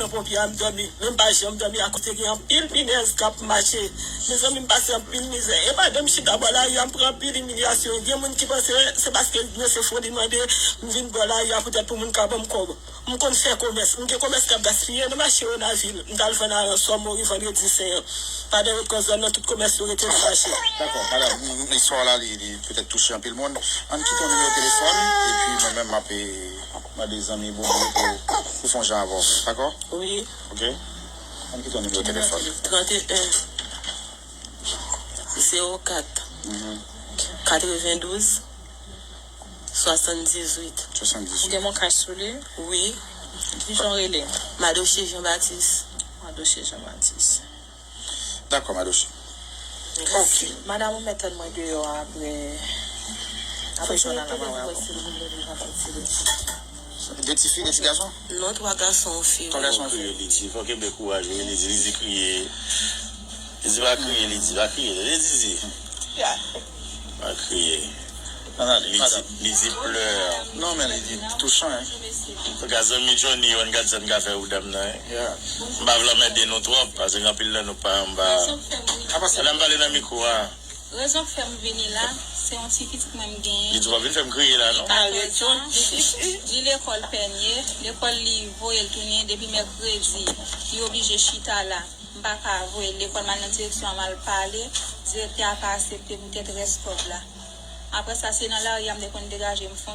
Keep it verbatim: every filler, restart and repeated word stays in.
nan ponpye a, m dòmi. Men m pa janm dòmi akoz te gen anpil pinèz k ap mache. Mezanmi, m pase anpil mizè. E pandan m chita bò lari a, m pran anpil imilyasyon. Gen moun ki panse se paske dlo se fon li mande, m vin bò lari a poutèt pou moun ka ban m kòb. M konn fè komès. M gen komès k ap gaspiye nan mache Renavil. M t al vann aransò Mori vandredi sen an. Pandan yo t zòn nan, tout komès yo rete nan mache. Dakò, madanm, m, m, istwa w la, li, li petèt touche anpil moun. Ann kite yon nimewo telefòn, epi mwen menm, m ap, e, mande zanmi Bobo pou, pou fè yon jan avè w. Dakò? Wi. Ok. Ann kite yon nimewo telefòn. Trant e en, zewo kat, katrevendouz, swasanndizuit. Swasanndizuit. Ou gen MonCash sou li? Wi. Kijan w rele? Madoche Jean Baptiste. Madoche Jean Baptiste. Dakò, Madoche. Ok. Madanm, ou mèt tann mwen deyò a apre, apre jounal la, mwen wè avè w. De ti fi, de ti gason? Non, twa gason, yon fi. Twa gason, yon fi. Li di, fò kenbe kouraj, wi, li di, li di kriye. Li di pa kriye, li di pa kriye. Tande, Zizi. Ya. Pa kriye. Li di, li di plè. Non, men li di touchan, hein. Gad zanmi Johnny yo, gad sa n ka fè pou dam nan, hein. Yeah. M pa vle anmède nou twòp, paske gen anpil nan nou pa anba. Apa sa? Madanm, pale nan mikwo a. Rezon k fè m vini la, se yon ti pitit mwen m genyen. Li di w ap vin fè m kriye la, non? Li katòz an, li lekòl Pènye, lekòl li voye l tounen depi mèkredi. Li oblije chita la. M pa ka voye l lekòl, m al nan direksyon an, m al pale. Direktè a pa aksepte poutèt rès kòb la. Apre sa, se nan lari a m te konn degaje m fè yon